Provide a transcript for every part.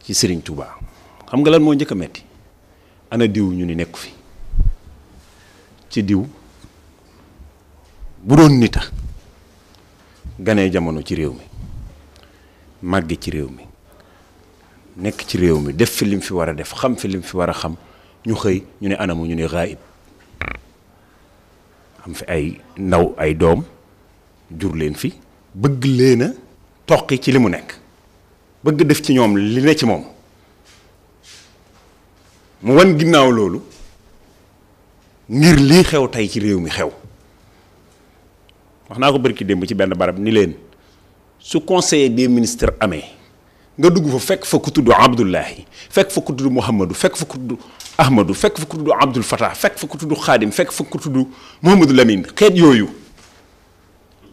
ci Serigne Touba xam nga lan moo njëkk a metti ana diw ñu ni nekku fi ci diw bu doon nita ganee jamono ci réew mi màgge ci réew mi nekk ci réew mi def fi lim fi war a def xam fi lim fi war a xam ñu xëy ñu ne anamu ñu ne gaayib am fi ay ndaw ay doom jur leen fi bëgg leen a toqi ci li mu nekk bëgg def ci ñoom li ne ci moom mu wan ginnaaw loolu ngir lii xew tey ci réew mi xew wax naa ko bërki démb ci benn barab ni leen su conseiller des ministres amee nga dugg fa fekk fa ku tudd Abdullahi fekk fa ku tudd Mouhamadou fekk fa ku tudd Ahmadou fekk fa ku tudd Abdul Fatah fekk fa ku tudd Khadim fekk fa ku tudd Mouhamadou Lamine xeet yooyu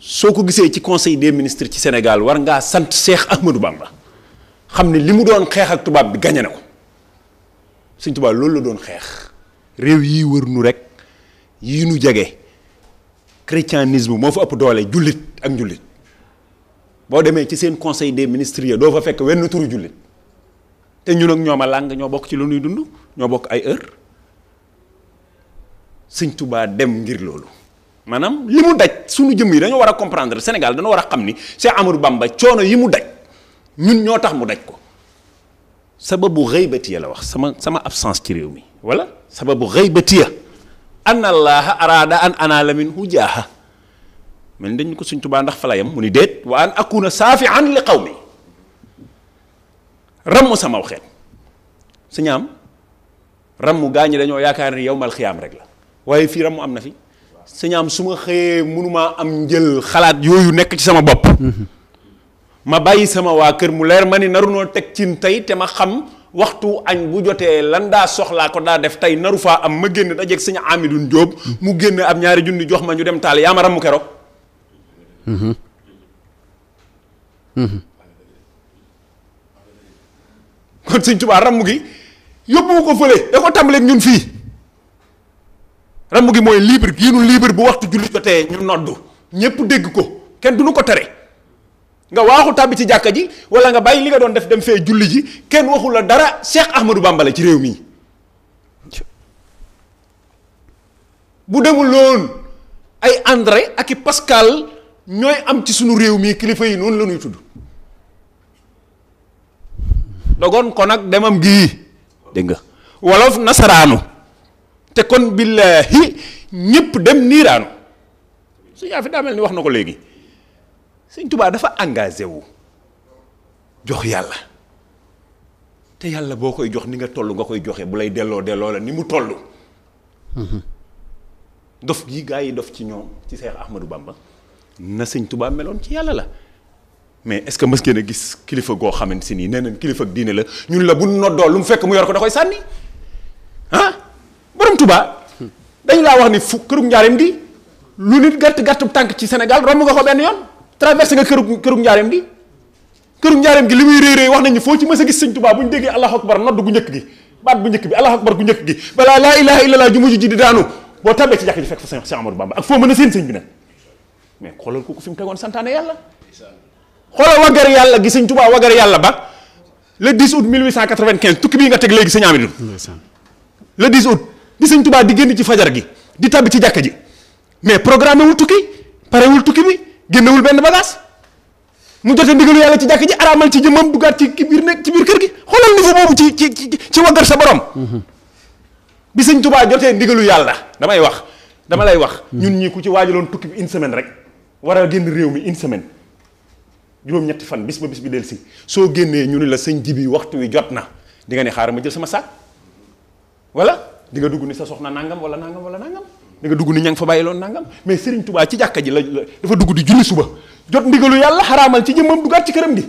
soo ko gisee ci conseil des ministres ci Sénégal war ngaa sant Cheikh Ahmadou Bamba xam ne li mu doon xeex ak tubaab bi gañe na ko Sëñ Tuubaa loolu la doon xeex réew yi wër nu rek yi nu jege chrétianisme moo fa ëpp doole jullit ak njullit boo demee ci seen conseil des ministres ya doo fa fekk wenn turu jullit te ñun ak ñoom a làng ñoo bokk ci lu nuy dund ñoo bokk ay heure Sëñ Tuubaa dem ngir loolu maanaam li mu daj suñu jëm yi dañoo war a comprendre Sénégal dañoo war a xam ni Cheikh Amadou Bamba coono yi mu daj ñun ñoo tax mu daj ko sababu xëybatiya la wax sama absence ci réew mi wala sababu xëybatiya anna allaha araada an anaala minhu jaaha mel ni dañu ko Sëñ Tuubaa ndax fa la yam mu ni déet wa an akuna saafian li qawmi ramm samaw xeet su ñaam ramm gaa ñi dañoo yaakaar ni yowmal xiyaam rek la waaye fii ramm am na fi su ñaam su ma xëyee mënumaa am njël xalaat yooyu nekk ci sama bopp ma bàyyi sama waa kër mu leer ma ni naru noo teg cin tey te ma xam waxtu añ bu jotee lan daa soxlaa ko daa def tey naru faa am ma génn dajeeg Sëñ Amidun Jóob mu génn ab ñaari junni jox ma ñu dem taal yaa ma ramm keroog kon Sëñ Tuubaa ramm gi yóbbu ko fële da ko tàmbaleeg ñun fii ramm gi mooy libre yi nu libre bu waxtu julli jotee ñu noddu ñépp dégg ko kenn du nu ko tere nga waaxu tàbbi ci jàkka ji wala nga bàyyi li nga doon def dem fee julli ji kenn waxul la dara Cheikh Ahmadou Bamba la ci réew mi bu demul loon ay André ak i Pascal ñooy am ci sunu réew mi kilifa yi noonu la ñuy tudd dogoon kon nag demam gii dégg nga wolof nasaraanu te kon billaahi ñépp dem niiraanu su yaa fi daa mel ni wax na ko léegi Sëñ Tuubaa dafa engagé wu jox yàlla te yàlla boo koy jox ni nga toll nga koy joxe bu lay delloo la ni mu toll dof gi gaa yi dof ci ñoom ci Seex Ahmadou Bamba na Sëñ Tuubaa meloon ci yàlla la mais est-ce que mës ngeen a gis kilifa goo xamante si nii nee nañ kilifa ak diine la ñun la bu noddoo lu mu fekk mu yor ko da koy sànni ah borom Tuubaa dañu laa wax ni fu kërug njaareem gi lu nit gàtt tànk ci Sénégal romb nga ko benn yoon traversé nga kërug njaareem gi li muy réy wax nañu foo ci mës a gis Sëñ Tuubaa bu ñu déggee allahu akbar nodd gu njëkk gi baat bu njëkk bi allahu akbar gu njëkk gi balaa laa ilaha illallah ju mujj ji di daanu boo tabbee ci jàkk ji fekk fa Cheikh Amadou Bamba ak foo mën a seen sëñ bi nag mais xoolal kooku fi mu tegoon santaane yàlla xoolal waggar yàlla gi Sëñ Tuubaa waggar yàlla ba le 10 août 1895 tukki bii nga teg léegi Sëñ Amidou le 10 août di Sëñ Tuubaa di génn ci fajar gi di tabbi ci jàkka ji mais programme wul tukki parewul tukki bi génnewul benn bagage mu jote ndigalu yàlla ci jàkk ji araamal ci jëmmam duggaat ci biir nekk ci biir kër gi xoolal niveau boobu ci waggar sa borom bi Sëñ Tuubaa jotee ndigalu yàlla dama lay wax ñun ñi ku ci waajaloon tukki bi une semaine rek war a génn réew mi une semaine juróom-ñetti fan bis ba bis bi del si soo génnee ñu ne la sëñ ji bi waxtu wi jot na di nga ne xaaral ma jël sama saak wala di nga dugg ni sa soxna nangam wala nangam di nga dugg ni ña nga fa bàyyi loon nangam mais Serigne Touba ci jàkka ji la dafa dugg di julli suba jot ndigalu yàlla xaraamal ci jëmmam duggaat ci këram gi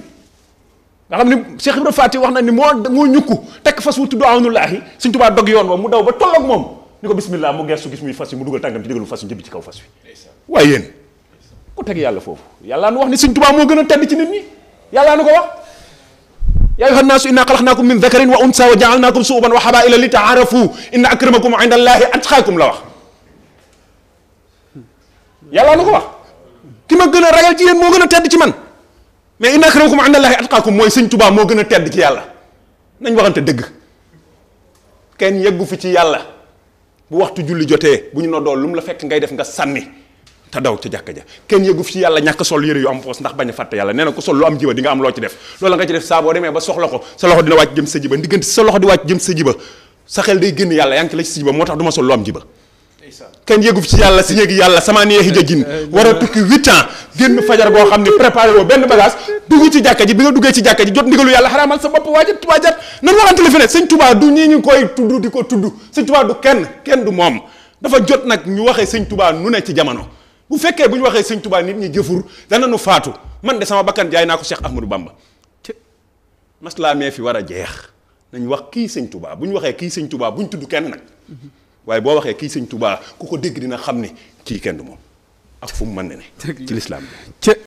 nga xam ni Cheikh Ibrahima Fati wax na ni moo ñukku tekk fas wu tudd awnullaahi Serigne Touba dog yoon wa mu daw ba tolloog moom ni ko bismillah mu gestu gis muy fas yi mu dugal tànkam ci ndigalu fas yu jëbi ci kaw fas wi waaye yéen ku teg yàlla foofu yàllaa nu wax ni Serigne Touba moo gën a tedd ci nit ñi yàllaa nu ko wax yaa ayyuhan naasu innaa xalaqnaakum min dakarin wa unsaa wa ja'alnaakum shu'uban wa qabaa'ila li ta'aarafu inna akramakum inda allaahi atqaakum la wax yàllaa nu ko wax ki ma gën a ragal ci yéen moo gën a tedd ci man mais inna akramakum inda allaahi atqaakum mooy Sëñ Tuubaa moo gën a tedd ci yàlla nañ waxante dëgg kenn yeggu fi ci yàlla bu waxtu julli jotee bu ñu noddoo lu mu la fekk ngay def nga sànni te daw ca jàkka ja kenn yeggu fi ci yàlla ñàkk sol yére yu am poos ndax bañ a fàtte yàlla nee na ko sol lu am jiba di nga am loo ci def loolu nga ci def saa boo demee ba soxla ko sa loxo dina wàcc jëm sa jiba ndiggante sa loxo di wàcc jëm sa jiba sa xel day génn yàlla yaa ngi ci la ci sa jiba moo tax du ma sol lu am jiba kenn yeggu fi ci yàlla si yéegi yàlla sama neexi jajin war a tukki 8 ans génn fajar goo xam ne préparé woo benn bagage dugg ci jàkka ji bi nga duggee ci jàkka ji jot ndigalu yàlla xaraamal sa bopp waajat nan waxante la fi ne sëñ Touba du ñii ñu koy tudd di ko tudd sëñ Touba du kenn du moom dafa jot nag ñu waxee sëñ Touba nu ne ci jamono bu fekkee bu ñu waxee sëñ Touba nit ñi jëfur dana nu faatu man de sama bakkan jaay naa ko Cheikh Ahmadou Bamba maslaa mee fi war a jeex nañ wax kii sëñ Touba bu ñu waxee kii sëñ Touba bu ñu tudd kenn nag waaye boo waxee kii sëñ Touba ku ko dégg dina xam ne kii kenn du moom ak fu mu mën ne ci lislaam bi